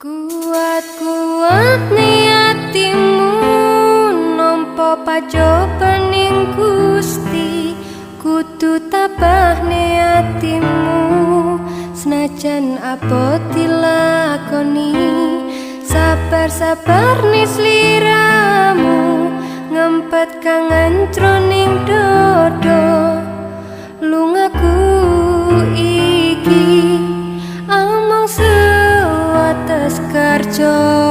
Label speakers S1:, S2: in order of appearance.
S1: Kuat-kuat niatimu nampa pacobaning Gusti, kudu tabah niatimu senajan apa dilakoni. Sabar-sabar nih sliramu ngempet kangen jroning dodo. Lungaku iki amung sewates kerja.